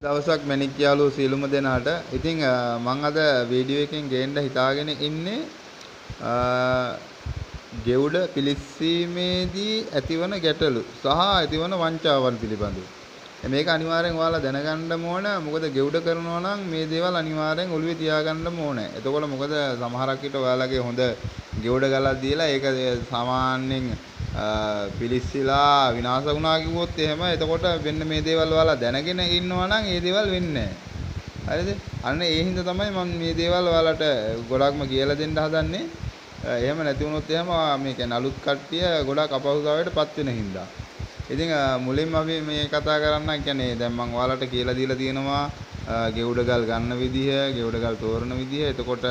දවසක් මැණික් යාළුවෝ සියලුම දෙනාට. ඉතින් මං අද වීඩියෝ එකෙන් ගේන්න හිතාගෙන ඉන්නේ ගෙවුඩ පිලිස්සීමේදී ඇතිවන ගැටලු සහ ඇතිවන වංචාවන් පිළිබඳව. මේක අනිවාර්යෙන් ඔයාලා දැනගන්න ඕන. මොකද ගෙවුඩ කරනවා නම් මේ දේවල් අනිවාර්යෙන් ඔළුවේ තියාගන්න ඕන. එතකොට මොකද සමහරක් විට ඔයාලගේ හොඳ ගෙවුඩ ගලක් දීලා ඒක සාමාන්‍යයෙන් පිලිස්සිලා විනාශ වුණා කිව්වොත් එහෙම, එතකොට මෙන්න මේ දේවල් ඔයාලා දැනගෙන ඉන්නවා නම් ඒ දේවල් වෙන්නේ නැහැ. හරිද? අන්න ඒ හින්දා තමයි මම මේ දේවල් ඔයාලට ගොඩක්ම කියලා දෙන්න හදන්නේ. එහෙම නැති වුණොත් එහෙම මේ කියන්නේ අලුත් කට්ටිය ගොඩක් අපහසුතාවයට පත් වෙන හින්දා. ඉතින් මුලින්ම අපි මේ කතා කරන්න කියන්නේ දැන් මම ඔයාලට කියලා දීලා තියෙනවා ගෙවුඩ ගල් ගන්න විදිහ, ගෙවුඩ ගල් තෝරන විදිහ. එතකොට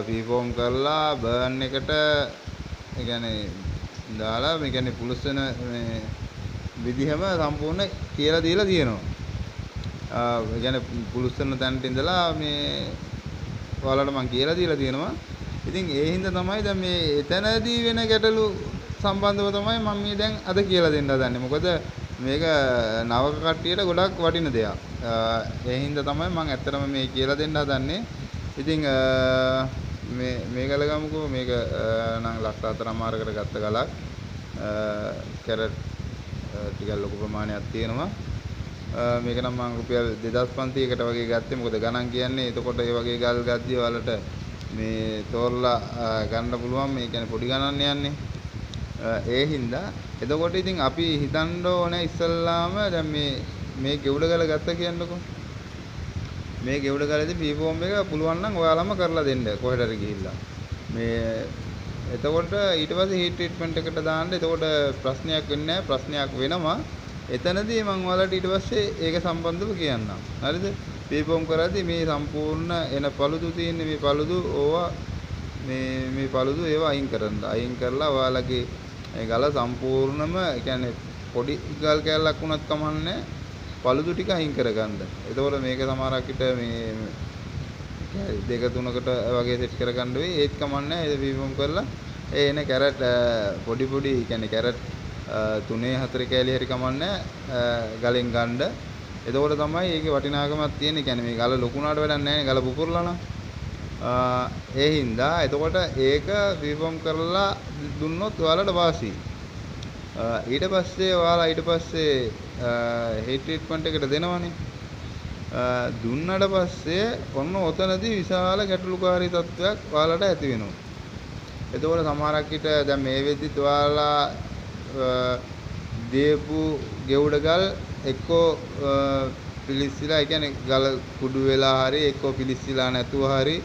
ෆී ෆෝම් කරලා බර්න් එකට ඒ කියන්නේ දාලා මේ කියන්නේ පුලුස් වෙන මේ විදිහම සම්පූර්ණ කියලා දීලා තියෙනවා. ඒ කියන්නේ පුලුස් වෙන තැනට ඉඳලා මේ ඔයාලට මම කියලා දීලා තියෙනවා. ඉතින් ඒ හින්දා තමයි දැන් මේ එතනදී වෙන ගැටලු සම්බන්ධව තමයි මම මේ දැන් අද කියලා දෙන්න හදන්නේ. මොකද මේක නවක කට්ටියට ගොඩක් වටින දෙයක්. ඒ හින්දා තමයි මම ඇත්තටම මේ කියලා දෙන්න හදන්නේ. ඉතින් මේ මේ ගල ගමුකෝ. මේක නම් ලක්ෂ 4.5කට ගත්ත ගලක්. කැරට් ටිකක් ලොකු ප්‍රමාණයක් තියෙනවා. මේක නම් මම රුපියල් 2500කට වගේ ගත්තේ. මොකද ගණන් කියන්නේ එතකොට ඒ වගේ ගල් ගද්දී ඔයාලට මේ තෝරලා ගන්න පුළුවන්. මේ කියන්නේ පොඩි ගණන් යන්නේ. ඒ හින්දා එතකොට ඉතින් අපි හිතන්න ඕනේ ඉස්සල්ලාම දැන් මේ මේ ගෙවුඩ ගල ගත්ත කියන්නකෝ. මේ ගෙවුඩ ගලේදී පී ෆෝම් එක පුළුවන් නම් ඔයාලම කරලා දෙන්න කොහෙට හරි ගිහිල්ලා. මේ එතකොට ඊට පස්සේ හීට් ට්‍රීට්මන්ට් එකට දාන්න. එතකොට ප්‍රශ්නයක් වෙන්නේ නැහැ. ප්‍රශ්නයක් වෙනවා. එතනදී මම ඔයාලට ඊට පස්සේ ඒක සම්බන්ධව කියන්නම්. හරිද? පී ෆෝම් කරද්දී මේ සම්පූර්ණ එන පළුදු තියෙන්නේ මේ පළුදු ඕවා මේ මේ පළුදු ඒවා අයින් කරන්න. අයින් කරලා ඔයාලගේ ඒ ගල සම්පූර්ණම ඒ කියන්නේ පොඩි ගල් කෑල්ලක් වුණත් කමන්නේ පළුදු ටික අයින් කරගන්න. එතකොට මේක සමහරක් විට මේ දෙක තුනකට වගේ සෙට් කරගන්න වෙයි. ඒත් කමන්නේ. ඒ පීෆෝම් කරලා ඒ එන කැරට් පොඩි පොඩි ඒ කියන්නේ කැරට් 3 4 කෑලි හරි කමන්නේ ගලෙන් ගන්න. එතකොට තමයි ඒකේ වටිනාකමක් තියෙන්නේ. ඒ කියන්නේ මේ ගල ලොකු වුණාට වැඩක් නැහැ නේ ගල පුපුරලා නම්. ඒ හින්දා එතකොට ඒක පීෆෝම් කරලා දුන්නොත් ඔයාලට වාසි. ඊට පස්සේ ඔයාලා ඊට පස්සේ හීට් ට්‍රීට්මන්ට් එකට දෙනවනේ. දුන්නට පස්සේ ඔන්න ඔතනදී විශාල ගැටලුකාරී තත්ත්වයක් ඔයාලට ඇති වෙනවා. එතකොට සමහරක් විට දැන් මේ වෙද්දිත් ඔයාලා දීපු ගෙවුඩ ගල් එක්කෝ පිලිස්සිලා, ඒ කියන්නේ ගල කුඩු වෙලා හරි එක්කෝ පිලිස්සිලා නැතුව හරි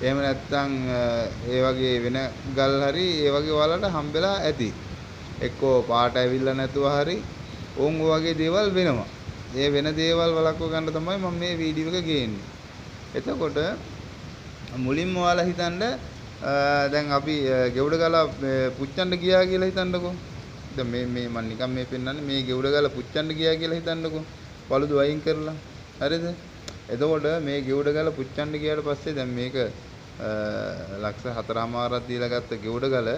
එහෙම නැත්නම් ඒ වගේ වෙන ගල් හරි ඒ වගේ ඔයාලට හම්බෙලා ඇති. එක්කෝ පාට ඇවිල්ලා නැතුව හරි ඕන් ඔය වගේ දේවල් වෙනවා. ඒ වෙන දේවල් වළක්ව ගන්න තමයි මම මේ වීඩියෝ එක ගේන්නේ. එතකොට මුලින්ම ඔයාලා හිතන්න දැන් අපි ගෙවුඩ ගල පුච්චන්න ගියා කියලා හිතන්නකෝ. දැන් මේ මේ මම නිකන් මේ පෙන්නන්නේ මේ ගෙවුඩ ගල පුච්චන්න ගියා කියලා හිතන්නකෝ. පළුදු අයින් කරලා. හරිද? එතකොට මේ ගෙවුඩ ගල පුච්චන්න ගියාට පස්සේ දැන් මේක ලක්ෂ 4.5ක් දීලා ගත්ත ගෙවුඩ ගල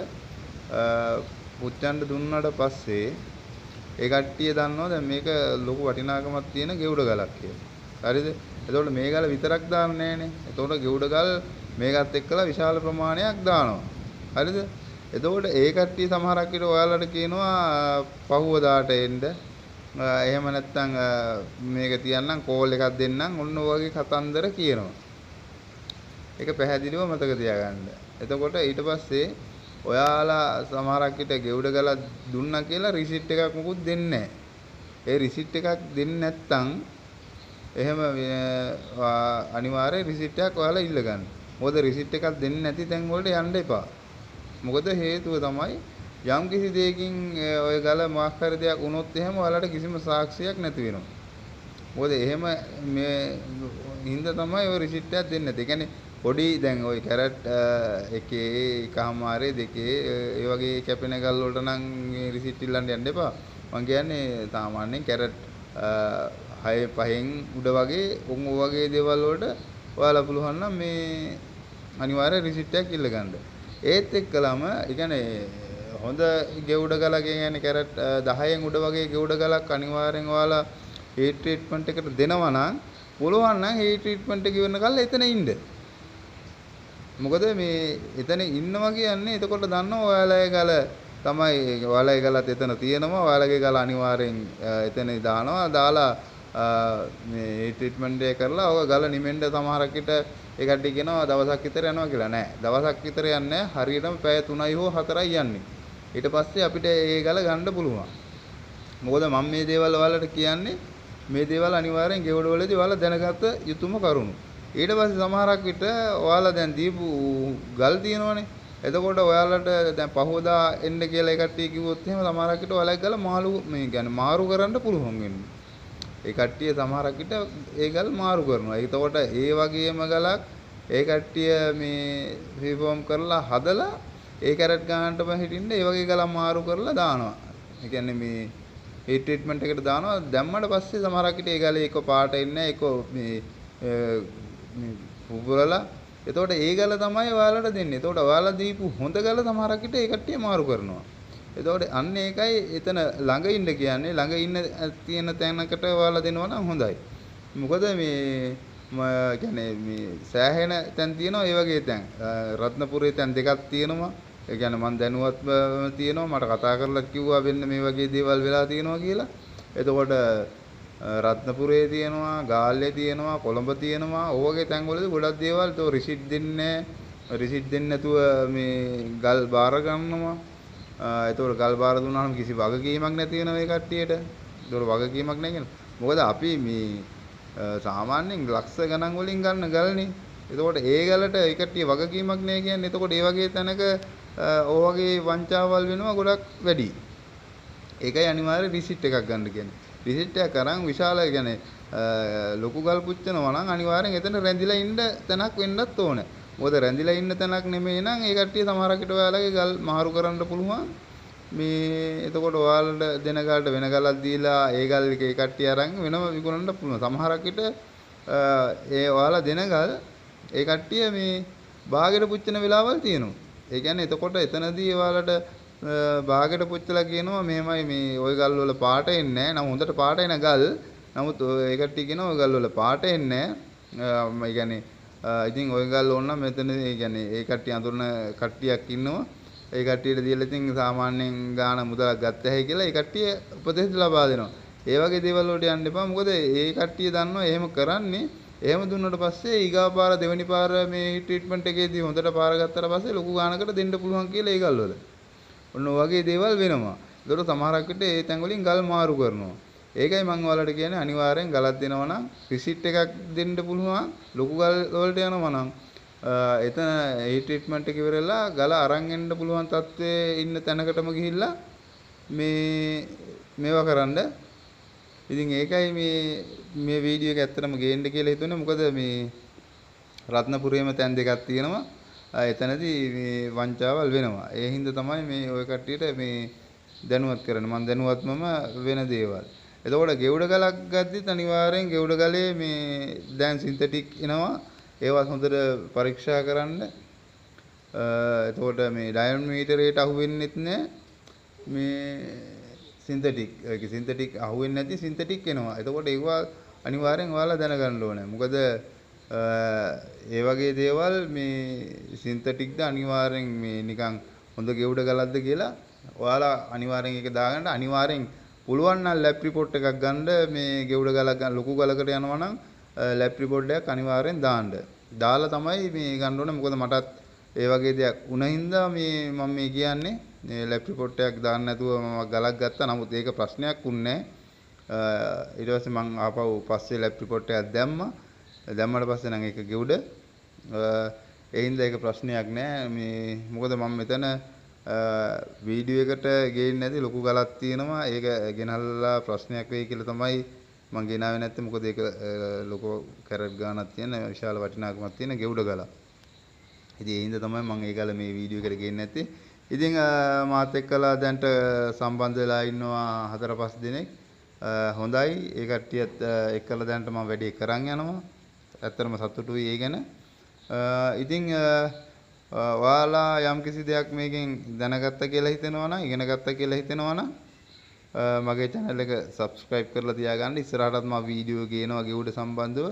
පුච්චන්න දුන්නාට පස්සේ ඒ කට්ටිය දන්නවා දැන් මේක ලොකු වටිනාකමක් තියෙන ගෙවුඩ ගලක් කියලා. හරිද? එතකොට මේ ගල විතරක් දාන්නේ නෑනේ. එතකොට ගෙවුඩ ගල් මේකත් එක්කලා විශාල ප්‍රමාණයක් දානවා. හරිද? එතකොට ඒ කට්ටිය සමහරක් විට ඔයාලට කියනවා පහුවදාට එන්න. එහෙම නැත්නම් මේක තියන්නම් කෝල් එකක් දෙන්නම් ඔන්න ඔය වගේ කතන්දර කියනවා. ඒක පැහැදිලිව මතක තියාගන්න. එතකොට ඊට පස්සේ ඔයාලා සමහරක් විට ගෙවුඩ ගලක් දුන්නා කියලා රිසිට් එකක් මොකුත් දෙන්නේ නැහැ. ඒ රිසිට් එකක් දෙන්නේ නැත්නම් එහෙම අනිවාර්යයෙන් රිසිට් එකක් ඔයාලා ඉල්ල ගන්න. මොකද රිසිට් එකක් දෙන්නේ නැති තැන් වලට යන්න එපා. මොකද හේතුව තමයි යම් කිසි දෙයකින් ඔය ගල මොකක් හරි දෙයක් වුණොත් එහෙම ඔයාලට කිසිම සාක්ෂියක් නැති වෙනවා. මොකද එහෙම මේ හින්දා තමයි ඔය රිසිට් එකක් දෙන්නේ නැත්තේ. ඒ කියන්නේ පොඩි දැන් ඔය කැරට් එකේ එකහමාරේ දෙකේ ඒ වගේ කැපෙන ගල් වලට නම් රිසිට් ඉල්ලන්න යන්න එපා. මං කියන්නේ සාමාන්‍යයෙන් කැරට් 6 5න් උඩ වගේ ඔන් ඔය වගේ දේවල් වලට ඔයාලා පුළුවන් නම් මේ අනිවාර්ය රිසිට් එකක් ඉල්ල ගන්න. ඒත් එක්කලම ඒ කියන්නේ හොඳ ගෙවුඩ ගලක් කියන්නේ කැරට් 10න් උඩ වගේ ගෙවුඩ ගලක් අනිවාර්යෙන් ඔයාලා හීට් ට්‍රීට්මන්ට් එකට දෙනවා නම් පුළුවන් නම් හීට් ට්‍රීට්මන්ට් එක ඉවරන කල් එතන ඉන්න. මොකද මේ එතන ඉන්නවා කියන්නේ එතකොට දන්නවා ඔයාලගේ ගල තමයි, ඔයාලගේ ගලත් එතන තියෙනවා. ඔයාලගේ ගල අනිවාර්යෙන් එතන දානවා. දාලා මේ හීට් ට්‍රීට්මන්ට් එක කරලා ඔය ගල නිමෙන්න සමහරක් විට ඒ කට්ටිය කියනවා දවසක් විතර යනවා කියලා. නෑ, දවසක් විතර යන්නේ නෑ. හරියටම පැය 3යි හෝ 4යි යන්නේ. ඊට පස්සේ අපිට ඒ ගල ගන්න පුළුවන්. මොකද මම මේ දේවල් ඔයාලට කියන්නේ මේ දේවල් අනිවාර්යෙන් ගෙවඩ වලදී ඔයාලා දැනගත යුතුම කරුණු. ඊට පස්සේ සමහරක් විට ඔයාලා දැන් දීපු ගල් තියෙනවනේ. එතකොට ඔයාලට දැන් පහවදා එන්න කියලා ඒ කට්ටිය කිව්වොත් එහෙම සමහරක් විට ඔයාලගේ ගල මාළු මේ කියන්නේ මාරු කරන්න පුළුවන් වෙන්නේ. ඒ කට්ටිය සමහරක් විට ඒ ගල් මාරු කරනවා. එතකොට ඒ වගේම ගලක් ඒ කට්ටිය මේ රිෆෝම් කරලා හදලා ඒ කැරට් ගානටම හිටින්න ඒ වගේ ගලක් මාරු කරලා දානවා. ඒ කියන්නේ මේ හීට් ට්‍රීට්මන්ට් එකට දානවා. දැම්මට පස්සේ සමහරක් විට ඒ ගලේ එක පාට එන්නේ එක මේ මේ පුපුරලා. එතකොට ඒ ගල තමයි ඔයාලට දෙන්නේ. එතකොට ඔයාලා දීපු හොඳ ගල සමහරක් විට ඒ කට්ටිය මාරු කරනවා. එතකොට අන්න ඒකයි එතන ළඟ ඉන්න කියන්නේ. ළඟ ඉන්න තියෙන තැනකට ඔයාලා දෙනවා නම් හොඳයි. මොකද මේ කියන්නේ මේ සෑහෙන තැන් තියෙනවා ඒ වගේ තැන්. රත්නපුරේ තැන් දෙකක් තියෙනවා. ඒ කියන්නේ මං දැනුවත්ම තියෙනවා. මට කතා කරලා කිව්වා වෙන්න මේ වගේ දේවල් වෙලා තියෙනවා කියලා. එතකොට රත්නපුරේ තියෙනවා, ගාල්ලේ තියෙනවා, කොළඹ තියෙනවා. ඔය වගේ තැන්වලදී ගොඩක් දේවල් තෝ රිසිට් දෙන්නේ නැහැ. රිසිට් දෙන්නේ නැතුව මේ ගල් බාර ගන්නවා. එතකොට ගල් බාර දුන්නාම කිසි වගකීමක් නැති වෙනවා ඒ කට්ටියට. ඒතකොට වගකීමක් නැහැ කියන්නේ. මොකද අපි මේ සාමාන්‍යයෙන් ලක්ෂ ගණන් වලින් ගන්න ගල්නේ. එතකොට ඒ ගලට ඒ කට්ටිය වගකීමක් නැහැ කියන්නේ. එතකොට ඒ වගේ තැනක ඔය වගේ වංචාවල් වෙනවා ගොඩක් වැඩි. ඒකයි අනිවාර්ය රිසිට් එකක් ගන්න කියන්නේ. රිසිට් එකක් අරන් විශාල කියන්නේ ලොකු ගල් පුච්චනවා නම් අනිවාර්යෙන් එතන රැඳිලා ඉන්න තැනක් වෙන්නත් ඕනේ. මොකද රැඳිලා ඉන්න තැනක් නෙමෙයි නම් ඒ කට්ටිය සමහරක් විට ඔයාලගේ ගල් මාරු කරන්න පුළුවන්. මේ එතකොට ඔයාලට දෙන ගලට වෙන ගලක් දීලා ඒ ගල් එක ඒ කට්ටිය අරන් වෙනම විකුණන්න පුළුවන්. සමහරක් විට ඒ ඔයාලා දෙන ගල් ඒ කට්ටිය මේ බාගෙට පුච්චන වෙලාවල් තියෙනවා. ඒ කියන්නේ එතකොට එතනදී ඔයාලට බාගෙට පුච්චලා කියනවා මෙහෙමයි මේ ওই ගල් වල පාට එන්නේ නැහැ. නම් හොඳට පාට එන ගල්. නමුත් ඒ කට්ටිය කියනවා ওই ගල් වල පාට එන්නේ නැහැ. ඒ කියන්නේ ඉතින් ওই ගල් ඕන නම් මෙතන ඒ කියන්නේ ඒ කට්ටිය අඳුරන කට්ටියක් ඉන්නවා. ඒ කට්ටියට දීලා ඉතින් සාමාන්‍යයෙන් ගාන මුදලක් ගත්ත හැකි කියලා ඒ කට්ටිය උපදෙස් ලබා දෙනවා. ඒ වගේ දේවල් වලට යන්න එපා. මොකද ඒ කට්ටිය දන්නවා එහෙම කරන්නේ. එහෙම දුන්නට පස්සේ ඊගාව පාර දෙවෙනි පාර මේ ට්‍රීට්මන්ට් එකේදී හොඳට පාර ගත්තට පස්සේ ලොකු ගානකට දෙන්න පුළුවන් කියලා ඒ ගල් වල. ඔන්න ඔය වගේ දේවල් වෙනවා. ඒතකොට සමහරක් විට ඒ තැන් වලින් ගල් මාරු කරනවා. ඒකයි මම ඔයාලට කියන්නේ අනිවාර්යෙන් ගලක් දෙනවා නම් රිසිට් එකක් දෙන්න පුළුවන්. ලොකු ගල් වලට යනවා නම් එතන ඒ ට්‍රීට්මන්ට් එක ඉවරලා ගල අරන් එන්න පුළුවන් තත්ත්වයේ ඉන්න තැනකටම ගිහිල්ලා මේ මේවා කරන්න. ඉතින් ඒකයි මේ මේ වීඩියෝ එක ඇත්තටම ගේන්න කියලා හිතුනේ. මොකද මේ රත්නපුරේම තැන් දෙකක් තියෙනවා. එතනදී මේ වංචාවල් වෙනවා. ඒ හින්දා තමයි මේ ඔය කට්ටියට මේ දැනුවත් කරන්නේ. මං දැනුවත්මම වෙන දේවල්. එතකොට ගෙවුඩ ගලක් ගද්දිත් අනිවාර්යෙන් ගෙවුඩ ගලේ මේ දැන් සින්තටික් එනවා. ඒවා හොඳට පරීක්ෂා කරන්න. එතකොට මේ ඩයමන්ඩ් මීටරයට අහු වෙන්නෙත් නෑ. මේ සින්තටික් ඒ සින්තටික් අහු වෙන්නේ නැති සින්තටික් එනවා. එතකොට ඒවා අනිවාර්යෙන් ඔයාලා දැනගන්න ඕනේ. මොකද ඒ වගේ දේවල් මේ සින්තටික්ද අනිවාර්යෙන් මේ නිකන් හොඳ ගෙවුඩ ගලක්ද කියලා ඔයාලා අනිවාර්යෙන් ඒක දාගන්න. අනිවාර්යෙන් පුළුවන් නම් ලැබ් රිපෝට් එකක් ගන්න. මේ ගෙවුඩ ගලක් ගන්න ලොකු ගලකට යනවා නම් ලැබ් රිපෝට් එකක් අනිවාර්යෙන් දාන්න. දාලා තමයි මේ ගන්න ඕනේ. මොකද මටත් ඒ වගේ දෙයක් වුණ හින්දා මේ මම මේ කියන්නේ මේ ලැබ් රිපෝට් එකක් දාන්න නැතුව මම ගලක් ගත්තා. නමුත් ඒක ප්‍රශ්නයක් වුණේ නෑ. ඊට පස්සේ මං ආපහු පස්සේ ලැබ් රිපෝට් එකක් දැම්මා. දැම්මට පස්සේ නම් ඒක ගෙවුඩ. ඒ හින්දා ඒක ප්‍රශ්නයක් නෑ. මේ මොකද මම මෙතන වීඩියෝ එකට ගේන්නේ නැති ලොකු ගලක් තියෙනවා. ඒක ගෙනල්ලා ප්‍රශ්නයක් වෙයි කියලා තමයි මං ගෙනාවේ නැත්තේ. මොකද ඒක ලොකු කැරට් ගානක් තියෙන විශාල වටිනාකමක් තියෙන ගෙවුඩ ගලක්. ඉතින් ඒ හින්දා තමයි මං ඒ ගල මේ වීඩියෝ එකට ගේන්නේ නැත්තේ. ඉතින් මාත් එක්කලා දැන්ට සම්බන්ධ වෙලා ඉන්නවා 4-5 දෙනෙක්. හොඳයි. ඒ කට්ටියත් එක්කලා දැන්ට මම වැඩේ කරන් යනවා. ඇත්තටම සතුටුයි ඒ ගැන. ඉතින් ඔයාලා යම්කිසි දෙයක් මේකෙන් දැනගත්තා කියලා හිතෙනවා නම්, ඉගෙන ගත්තා කියලා හිතෙනවා නම් මගේ channel එක subscribe කරලා තියාගන්න. ඉස්සරහටත් මම වීඩියෝ ගේනවා ගෙවුඩ සම්බන්ධව.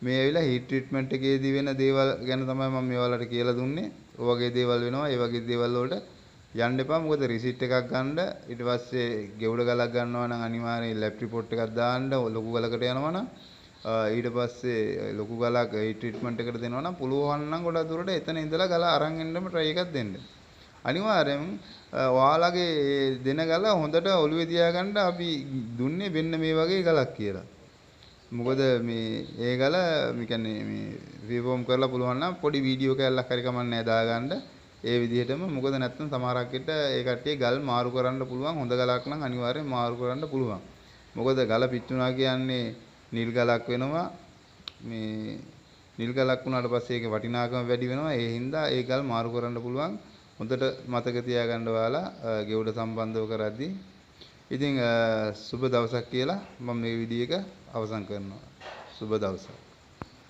මේ ඇවිල්ලා හීට් ට්‍රීට්මන්ට් එකේදී වෙන දේවල් ගැන තමයි මම මේ ඔයාලට කියලා දුන්නේ. ඔය වගේ දේවල් වෙනවා. ඒ වගේ දේවල් වලට යන්න එපා. මොකද රිසිට් එකක් ගන්න, ඊට පස්සේ ගෙවුඩ ගලක් ගන්නවා නම් අනිවාර්යෙන් ලැබ් රිපෝට් එකක් දාන්න, ලොකු ගලකට යනවා නම් ඊට පස්සේ ලොකු ගලක් හීට් ට්‍රීට්මන්ට් එකට දෙනවා නම් පුළුවන් නම් ගොඩක් දුරට එතන ඉඳලා ගල අරන් එන්නම try එකක් දෙන්න. අනිවාර්යෙන් ඔයාලගේ දෙන ගල හොඳට ඔළුවේ තියාගන්න අපි දුන්නේ මෙන්න මේ වගේ ගලක් කියලා. මොකද මේ ඒ ගල මේ කියන්නේ මේ රිෆෝම් කරලා පුළුවන් නම් පොඩි වීඩියෝ කෑල්ලක් හරි කමක් නැහැ දාගන්න. ඒ විදිහටම මොකද නැත්නම් සමහරක් විට ඒ කට්ටිය ගල් මාරු කරන්න පුළුවන්. හොඳ ගලක් නම් අනිවාර්යෙන් මාරු කරන්න පුළුවන්. මොකද ගල පිච්චුනා කියන්නේ නිල් ගලක් වෙනවා. මේ නිල් ගලක් වුණාට පස්සේ ඒකේ වටිනාකම වැඩි වෙනවා. ඒ හින්දා ඒ ගල් මාරු කරන්න පුළුවන්. හොඳට මතක තියාගන්න ඔයාලා ගෙවුඩ සම්බන්ධව කරද්දී. ඉතින් සුබ දවසක් කියලා මම මේ වීඩියෝ එක අවසන් කරනවා. සුබ දවසක්.